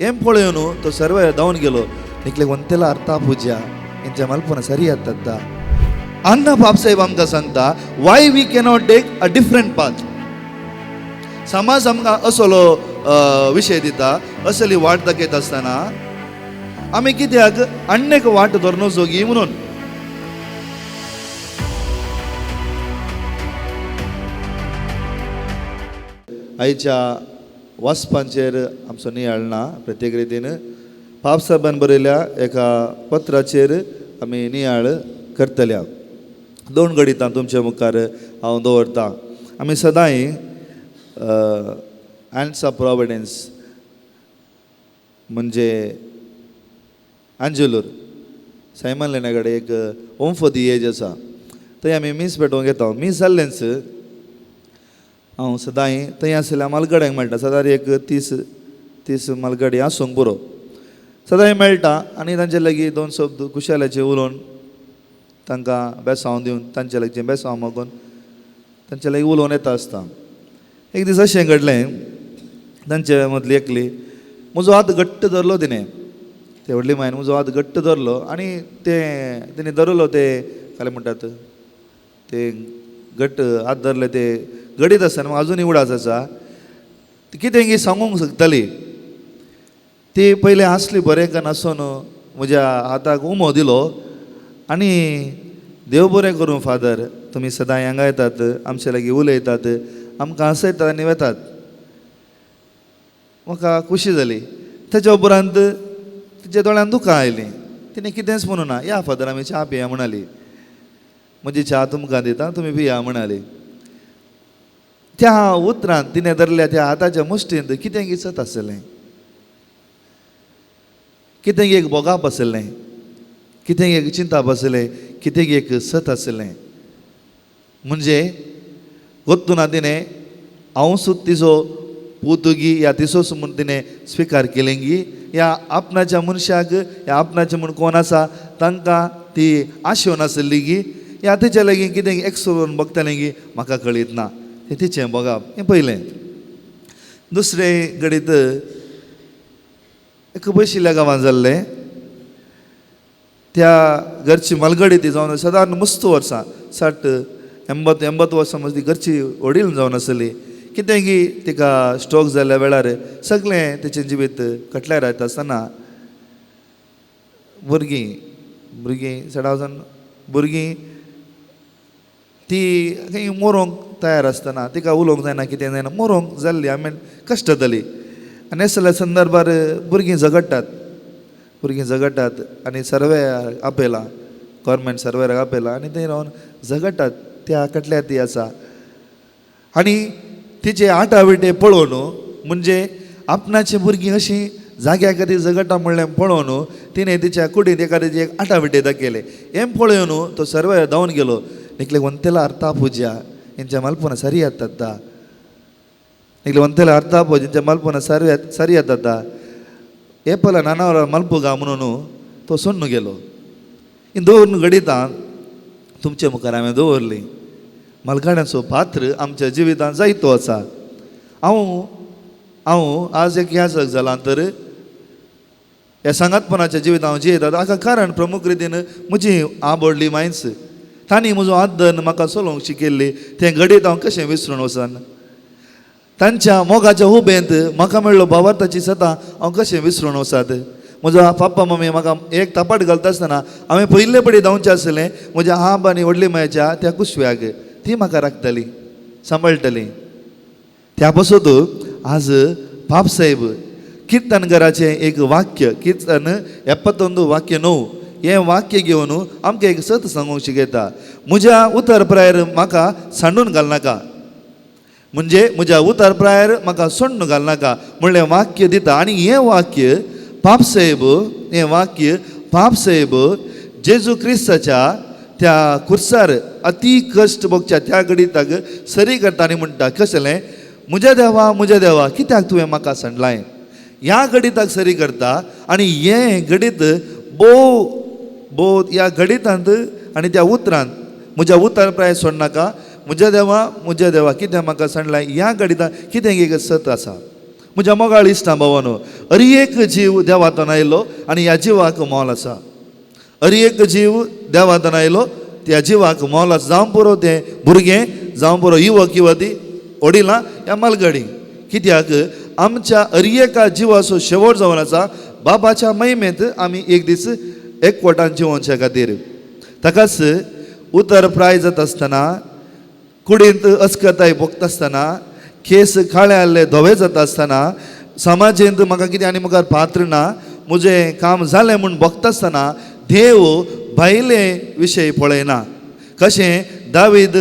हें पळोवन तो सर्व धांवन गेलो. निकले वंतेला अर्था पुजा हेंच्या मल्पना सरी आतां अण्णा बापसाहेब आमकां सांगता why we cannot take a different path. समाज आमकां असलो विशय दिता, असली वाट दाखयता आसतना आमी कित्याक अन्नेक वाट धरून जोगी म्हणून. आयच्या वाचपांचेर आमचो नियाळ ना. प्रत्येक रितीन पापसाहेबान बरयल्या एका पत्राचेर आमी नियाळ करतल्या. दोन गणितां तुमच्या मुखार हांव दवरतां. आमी सदांय हँड्स ऑफ प्रॉविडन्स म्हणजे आंजेलूर सायमन लेण्या कडेन एक होम फॉर the age आसा, थंय आमी मीस पेटोवंक येता. मीस जाल्लेंच हांव सदांय थंय आशिल्ल्या मालगड्यांक मेळटा. सदांच एक 30 मालगडी आसूंक पुरो, सदांय मेळटा आनी तांचे लागीं दोन शब्द खुशालाचे उलोवन तांकां बेसांव दिवन तांचे लागीं बेसांव मागून तांचे लागीं उलोवन येता आसता. एक दीस अशें घडलें, तांचे मदली एकली म्हजो हात घट्ट धरलो तिणें, ते व्हडली मायन म्हजो हात घट्ट धरलो आनी तें तिणें धरलो तें काय म्हणटात ते घट्ट हात धरले ते घडीत आसतना म्हाका अजुनूय उडास आसा. ती कितें की सांगूंक सोदताली. ती पयलीं आसली बरें का नासून म्हज्या हाताक उमो दिलो आनी देव बरें करूं फादर, तुमी सदांय हांगा येतात, आमचे लागीं उलयतात, आमकां हांसयतात आनी वेतात. म्हाका खोशी जाली. तेच्या उपरांत तिच्या दोळ्यान दुकां आयलीं. तिणें कितेंच म्हणूं ना. या फादर आमी च्या पिया म्हणाली. म्हजी च्या तुमकां दिता, तुमी पिया म्हणाली. त्या उतरांत तिणें धरल्या त्या हाताच्या मुश्टींत कितें गिसत आसलें, कितें एक भोगाप आसलें, कितें एक चिंताप आसलें, कितें एक सत आसलें. म्हणजे गोत्तुना तिणें हांव सुद्दां तिजो पुतुगी या तिसोच म्हूण तिणें स्विकार केलेंगी, या आपणाच्या मनशाक या आपणाचें म्हूण कोण आसा तांकां ती आशेवन आसली गी, या तिचे लागीं कितें एक्सोवन बगतलें गी, म्हाका कळीत ना. तें तिचें बघप हें पयलें. दुसरें घडीत एक पयशिल्ल्या गांवांत जाल्लें. त्या घरची मालगडी ती जावन सदां मस्त वर्सां 60 80 वर्सां मदीं घरची वडील जावन आसली. कितें की तिका स्ट्रोक जाल्ल्या वेळार सगळें तिचें जिवीत कटल्यार येता आसतना भुरगीं भुरगीं चडाव जावन भुरगीं ती खंय मरोंक तयार आसतना तिका उलोवंक जायना, कितें जायना, मरोंक जाल्ली I mean कश्ट जाली. आनी असल्या संदर्भार भुरगीं झगडटात, भुरगीं झगडटात आनी सर्वेयार आपयलां, गव्हर्मेंट सर्वेयाक आपयलां आनी थंय रावन झगडटात. त्या कटल्या ती आसा आनी तिचे आटाविटे पळोवन म्हणजे आपणाची भुरगीं अशीं जाग्या खातीर झगडटा म्हणलें पळोवन तिणें तिच्या कुडींत एखाद्याचे एक आटाविटे दाखयले. हें पळोवन तो सर्वेयार धांवन गेलो. निकले वंतेला अर्था पुजा हेंच्या मल्पना सरी आतां, निकले वंतेला अर्था पुजा हेंच्या मल्पना सरी सरी आतां, हे पळय नानावर मल्पुगा म्हणून तो सोडून गेलो. ही दोन घडितां तुमचे मुखार हांवें दवरलीं. मालगाड्यांचो पात्र आमच्या जिवितांत जायतो आसा. हांव हांव आज एक याजक जालां तर ह्या सांगातपणाच्या जिवितांत हांव जियेता हाका कारण प्रमुख रितीन म्हजी आवडली मायन्स तांणी म्हजो हात धरून म्हाका चलोवंक शिकयल्ली. तें घडीत हांव कशें विसरून वचन? तांच्या मोगाच्या उबेंत म्हाका मेळ्ळो भावार्थाची सतां हांव कशें विसरून वचात? म्हजो पप्पा मम्मी म्हाका एक थापाट घालता आसतना हांवें पयले पडी धांवचें आसलें म्हज्या आब आनी व्हडली मायच्या त्या कुसव्याक. ती म्हाका राखताली, सांबाळटाली. त्या पासून आज पापसाहेब कीर्तनकाराचें एक वाक्य, कीर्तन 71 वाक्य 9 हें वाक्य घेवन आमकां एक सत सांगूंक शिकयता. म्हज्या उतर प्रायर म्हाका सांडून घालनाका, म्हणजे म्हज्या उतर प्रायर म्हाका सोडून घालनाका म्हणलें वाक्य दिता. आनी हें वाक्य पापसाहेब, हें वाक्य पापसाहेब जेजू क्रिस्ताच्या त्या खुर्सार अती कश्ट भोगच्या त्या घडिताक सरी करता आनी म्हणटा कसलें, म्हज्या देवा म्हज्या देवा कित्याक तुवें म्हाका सांडलाय. ह्या घडिताक सरी करता आनी हें घडीत भोव भोव ह्या घडितांत आनी त्या उतरांत म्हज्या उतर प्राय सोडनाका, म्हज्या देवा म्हज्या देवा कित्याक म्हाका सांडलाय, ह्या घडितांत कितें एक सत आसा. म्हज्या मोगाळ इश्टां भावानो, हर एक जीव देवांतल्यान आयलो आनी ह्या जिवाक मोल आसा. हर एक जीव देवांतल्यान आयलो, त्या जिवाक मोल आसा. जावं पुरो तें भुरगें, जावं पुरो युवक युवती, वडिलां ह्या मालगाडी. कित्याक आमच्या हर एका जिवाचो शेवट जावन आसा बाबाच्या महिमेंत आमी एक दीस एकवटान जिवोवच्या खातीर. ताकाच उतर प्राय जाता आसतना, कुडींत अस्कताय भोगता आसतना, केस काळे आहले धवे जाता आसतना, समाजेंत म्हाका कितें आनी मुखार पात्र ना, म्हजें काम जालें म्हूण भोगता आसतना देव भायले विशय पळयना. कशें दावीद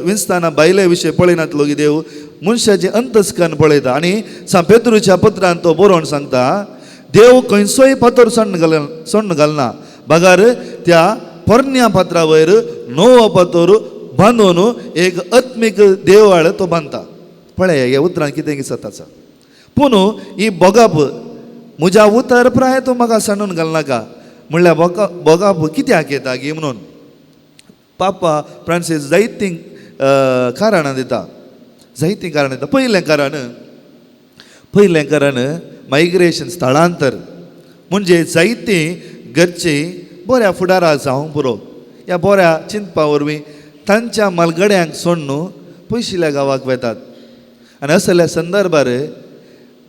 विंचतना भायले विशय पळयनातलो की देव मनशाचें अंतस्कन पळयता. आनी सांत पेत्रूच्या पत्रान तो बरोवन सांगता, देव खंयचोय फातर सण्ण घालना, बगर त्या पोरण्या पात्रा वयर नवो फातर बांदून एक आत्मीक देवळ तो बांदता. पळय ह्या उतरान कितें दिसत आसा. पूण ही भोगप म्हज्या उतर प्राय तूं म्हाका सांडून घालनाका म्हणल्यार भोगप कित्याक येता गी म्हणून पापा फ्रांसीस जायतीं कारणां दिता, जायतीं कारणां दिता. पयलें कारण मायग्रेशन, स्थळांतर. म्हणजे जायतीं घरचीं बऱ्या फुडाराक जावंक पुरो ह्या बऱ्या चिंतपा वरवीं तांच्या मालगड्यांक सोडून पयशिल्ल्या गांवाक वेतात. आनी असल्या संदर्भार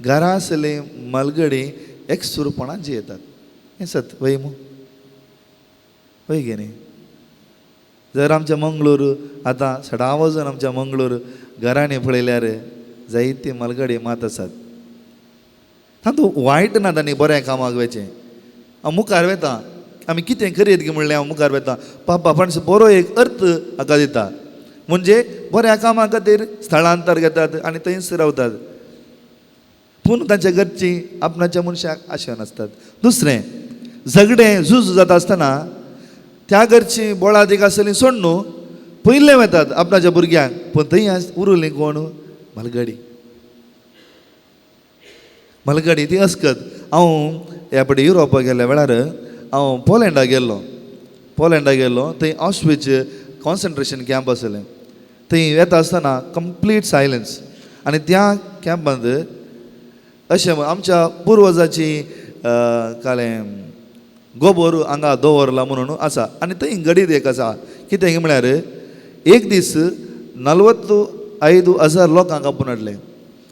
घरा आसली मालगडी एकसुरपणान जियेतात. हें सत वय मू, वय गे न्ही? जर आमच्या मंगळूर आतां सडा वचून आमच्या मंगळूर घरांनी पळयल्यार जायती मालगडी मात आसात. तातूंत वायट ना, तांणी बऱ्या कामाक वचें. हांव मुखार वेता, आमी कितें करयत गी म्हणलें हांव मुखार वेता. पापा फ्रांसीस बरो एक अर्थ हाका दिता, म्हणजे बऱ्या कामा खातीर स्थळांतर घेतात आनी थंयच रावतात, पूण तांच्या घरचीं आपणाच्या मनशाक आशा नासतात. दुसरें, झगडें झूज जाता आसतना त्या घरचीं बोळादीक आसली सोडून पयलें वेतात आपणाच्या भुरग्यांक, पूण थंय उरलीं कोण? मालगाडी. मालगाडी ती अस्कत. हांव ह्या पटी युरोपाक गेल्ल्या वेळार हांव पोलंडाक गेल्लो. पोलंडाक गेल्लो, थंय ऑशविच कॉन्सन्ट्रेशन कॅम्प आसलें. थंय येता आसतना कंप्लीट सायलन्स. आनी त्या कॅम्पांत अशें आमच्या पुर्वजाची कालें गोबोर हांगा दवरला म्हणून आसा. आनी थंय गडीत एक आसा, कितें म्हळ्यार एक दीस 45,000 लोकांक आपोवन हाडले.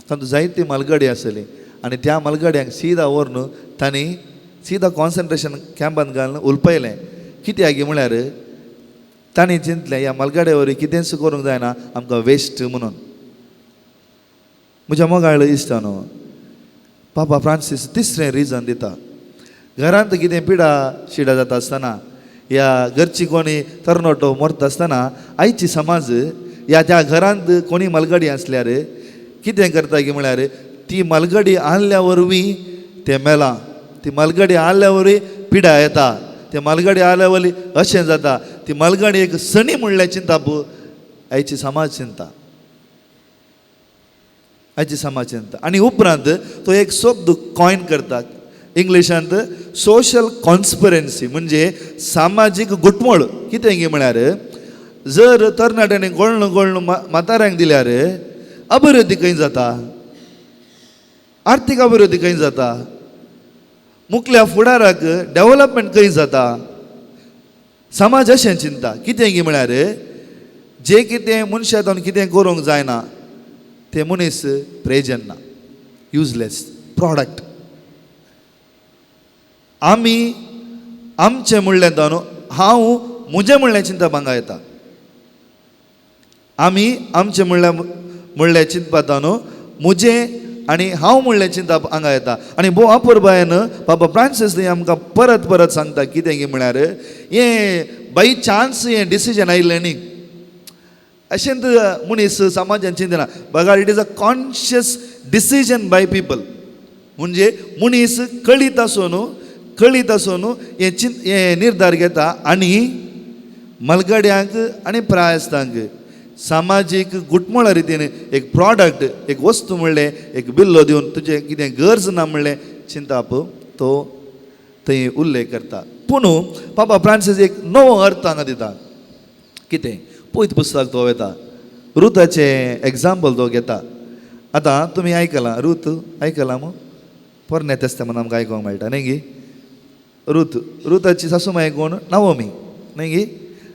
तातूंत जायती मालगाडी आसली आनी त्या मालगाडयांक सिदा व्हरून तांणी सिदा कॉन्सन्ट्रेशन कॅम्पांत घालून उलपयलें. कित्याक म्हळ्यार तांणी चिंतलें ह्या मालगाड्या वरवीं कितेंच करूंक जायना, आमकां वेस्ट म्हणून. म्हज्या मोगाळ इश्टा न्हू, पापा फ्रांसीस तिसरें रिजन दिता. घरांत कितें पिडा शिडा जाता आसतना या घरची कोणी तरणाटो मरता आसतना आयची समाज या त्या घरांत कोणी मालगाडी आसल्यार कितें करता की म्हळ्यार ती मालगाडी आहल्या वरवीं तें मेलां, ती मालगाडी आहल्या वरवीं पिडा येता, ते मालगाडी आहल्या वरवीं अशें जाता. ती मालगाडी एक सणी म्हणल्यार चिंताप आयची समाज चिंता, आयची समाज चिंता. आनी उपरांत तो एक शब्द कॉयन करता इंग्लिशांत, सोशल कॉन्स्पिरन्सी, म्हणजे सामाजीक घुटमळ. कितें गी म्हळ्यार जर तरणाट्यांनी गोळण गोळण म्हाताऱ्यांक दिल्यार अभिवृद्धी खंय जाता? आर्थीक अभिवृद्धी खंय जाता? मुखल्या फुडाराक डेवलपमेंट खंय जाता? समाज अशें चिंता. कितें गी म्हळ्यार जे कितें मनशांत कितें करूंक जायना ते मनीस प्रयोजन ना, युजलेस प्रॉडक्ट. आमी आमचें म्हणलें न्हू, हांव म्हजें म्हणलें चिंतप हांगा येता. आमी आमचें म्हणलें चिंतपात न्हू, म्हजें आनी हांव म्हणलें चिंतप हांगा येता. आनी भोव अपुरबायेन बाबा फ्रांसीस आमकां परत परत सांगता, कितें गी म्हळ्यार हें बाय चान्स हें डिसिजन आयिल्लें न्ही. अशेंच मनीस समाजान चिंतना बघा, it is a conscious decision by people. म्हणजे मनीस कळीत आसून हें चिंत हें निर्धार घेता. आनी मलगड्यांक आनी प्रायस्तांक सामाजीक गुटमळ रितीन एक प्रॉडक्ट, एक वस्तू म्हणलें एक बिल्लो दिवन तुजें कितें गरज ना म्हणलें चिंताप तो थंय उल्लेख करता. पूण पापा फ्रांसीस एक नवो अर्थ हांगा दिता. कितें? पयत पुस्तक तो वता, रुताचें एग्जाम्पल तो घेता. आतां तुमी आयकलां रूत आयकलां मू पोरण्या तेस्तामेंत आमकां आयकोंक मेळटा न्ही गी. रूत, रुताची सासू माय कोण? नाओमी न्ही गी.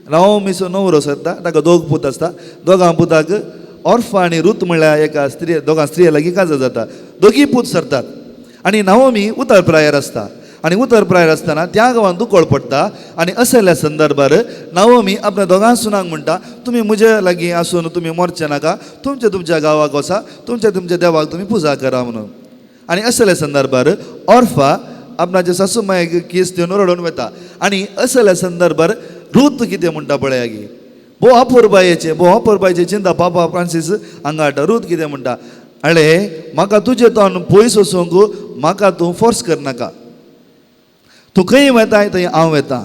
नाओमीचो नवरो सरता, ताका दोग पूत आसता. दोगां पुताक ऑर्फा आनी रूत म्हणल्यार एका स्त्री, दोगां स्त्रिये लागीं काजार जाता. दोगीय पूत सरतात आनी नाओमी उतर प्रायर आसता. आनी उतर प्रायर आसतना त्या गांवांत दुकळ पडटा आनी असल्या संदर्भार नाओमी आपल्या दोगां सुनांक म्हणटा, तुमी म्हजे लागीं आसून तुमी मरचे नाका, तुमच्या तुमच्या गांवाक वचा, तुमच्या तुमच्या देवाक तुमी पुजा करा म्हणून. आनी असल्या संदर्भार ऑर्फा आपणाचे सासू मायक केस दिवन रडोवन वता. आनी असल्या संदर्भार रूत कितें म्हणटा पळया गी, भोव अपुरबायेचें, भोव अपुरबायेचें चिंता पापा फ्रांसीस हांगा हाडटा. रूत कितें म्हणटा, आळे म्हाका तुजें तोंड पयस वचूंक म्हाका तूं फोर्स करनाका, तूं खंय वेताय थंय हांव वेता,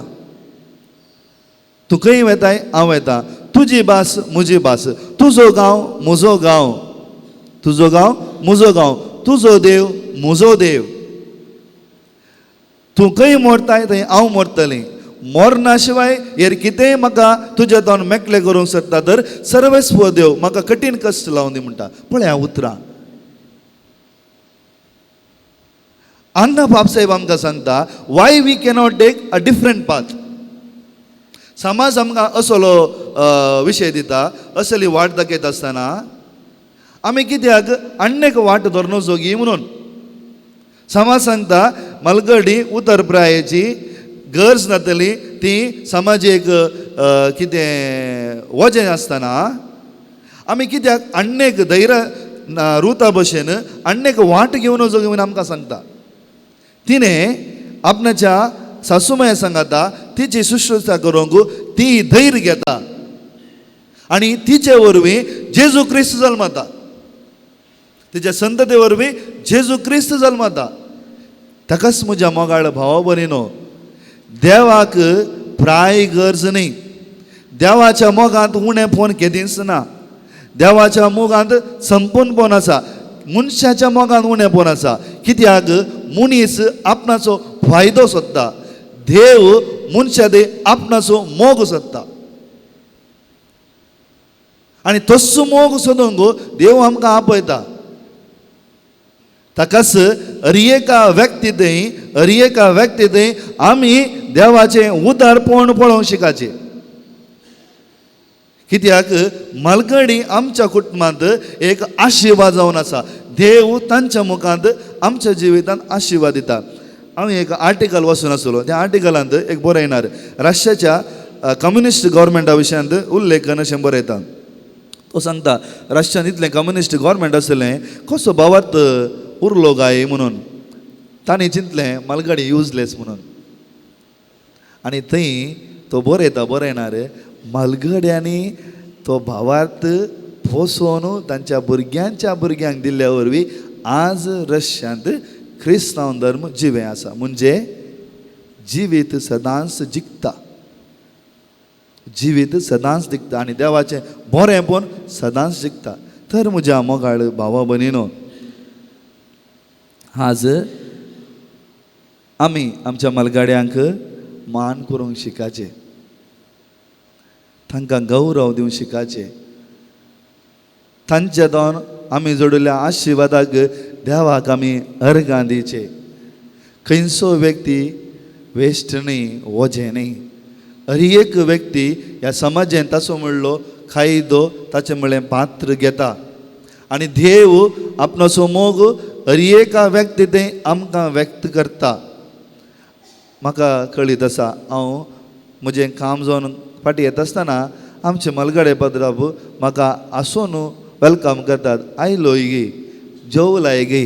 तूं खंय वेताय हांव वेता, तुजी भास म्हजी भास, तुजो गांव म्हजो गांव, तुजो गांव म्हजो गांव, तुजो देव म्हजो देव, तूं खंय मरताय थंय हांव मरतलें, मरना शिवाय हेर कितेंय म्हाका तुज्या तोंड मेकळें करूंक शकता तर सर्वेस्व देव म्हाका कठीण कश्ट लावन दी म्हणटा. पळया उतरां अण्णा बापसाहेब आमकां सांगता, why we cannot take a different path. समाज आमकां असलो विशय दिता, असली वाट दाखयता आसतना आमी कित्याक आन्नेक वाट धरून जोगी म्हणून. समाज सांगता मलगडी उतर प्रायेची गरज नातली, ती समाजीक कितें वजें आसतना आमी कित्याक आन्नेक धैर्य रुता भशेन आन्नेक वाट घेवन जोगी म्हणून आमकां सांगता. तिणें आपणाच्या सासूमाय सांगता तिची शुश्रूषा करूंक ती धैर्य घेता आनी तिचे वरवीं जेजू क्रिस्त जल्मता, तिच्या संतते वरवीं जेजू क्रिस्त जल्मता. ताकाच म्हज्या मोगाळ भावा भयणीनो, देवाक प्राय गरज न्ही, देवाच्या मोगांत उणेपण केदींच ना, देवाच्या मोगांत संपूर्णपण आसा, मनशाच्या मोगांत उणेपण आसा. कित्याक मनीस आपणाचो फायदो सोदता, देव मनशा दे आपणाचो मोग सोदता आनी तस्सो मोग सोदूंक देव आमकां आपयता. ताकाच अर एका व्यक्ती थंय, अर एका व्यक्ती थंय आमी देवाचें उदारपण पळोवंक शिकाचें. कित्याक मालगडी आमच्या कुटुंबांत एक आशिर्वाद जावन आसा, देव तांच्या मुखांत आमच्या जिवितांत आशिर्वाद दिता. हांव एक आर्टिकल वाचून आसलो, त्या आर्टिकलांत एक बरयणार रशियाच्या कम्युनिस्ट गव्हर्मेंटा विशयांत उल्लेखन अशें बरयता. तो सांगता रशियान इतलें कम्युनिस्ट गव्हर्मेंट आसलें कसो भावार्थ उरलो काय म्हणून. तांणी चिंतलें मालगाडी युजलेस म्हणून. आनी थंय तो बरयता बरयणार मालगड्यांनी तो भावार्थ पोसोवन तांच्या भुरग्यांच्या भुरग्यांक दिल्ल्या वरवीं आज रशियांत क्रिस्तांव धर्म जिवें आसा. म्हणजे जिवीत सदांच जिखता, जिवीत सदांच जिखता आनी देवाचें बरेंपण सदांच जिखता. तर म्हज्या मोगाळ भावा भयणीनो, आज आमी आमच्या मालगाड्यांक मान करूंक शिकाचें, तांकां गौरव दिवंक शिकाचें, तांच्या दोन आमी जोडिल्ल्या आशिर्वादाक देवाक आमी अर्गां दिवचें. खंयचो व्यक्ती वेस्ट न्ही, वजें न्ही. हर एक व्यक्ती ह्या समाजेन ताचो म्हणलो कायदो ताचें म्हणलें पात्र घेता आनी देव आपणाचो मोग हर एका व्यक्ती तें आमकां व्यक्त करता. म्हाका कळीत आसा, हांव म्हजें काम जावन फाटीं येता आसतना आमचे मलगडे पद्राब म्हाका आसून welcome करतात, आयलो गी, जेवलाय गी.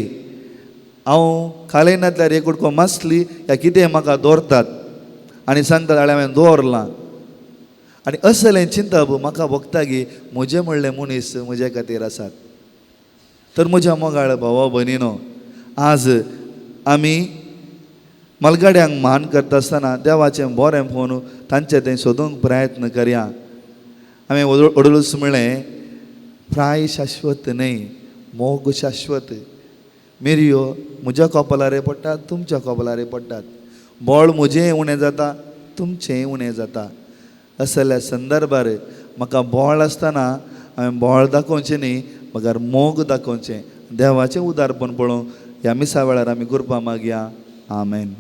हांव खालें नासल्यार एक कुडको मासली या कितें म्हाका दवरतात आनी सांगतात हांवें हांवें दवरलां. आनी असलें चिंतप म्हाका भोगता की म्हजें म्हणलें मनीस म्हजे खातीर आसात. तर म्हज्या मोगाळ भावा भयणीनो, आज आमी मालगाड्यांक मान करता आसतना देवाचें बरें पळोवन तांचें तें सोदूंक प्रयत्न करया. हांवें वडूच म्हणलें, प्राय शाश्वत न्हय, मोग शाश्वत. मिरयो म्हज्या कपलारे पडटात, तुमच्या कपलारे पडटात, बळ म्हजें उणें जाता, तुमचें उणें जाता. असल्या संदर्भार म्हाका बळ आसतना हांवें बळ दाखोवचें न्ही, मगर मोग दाखोवचें. देवाचें उदारपण पळोवंक ह्या मिसा वेळार आमी कृपा मागया. आमेन.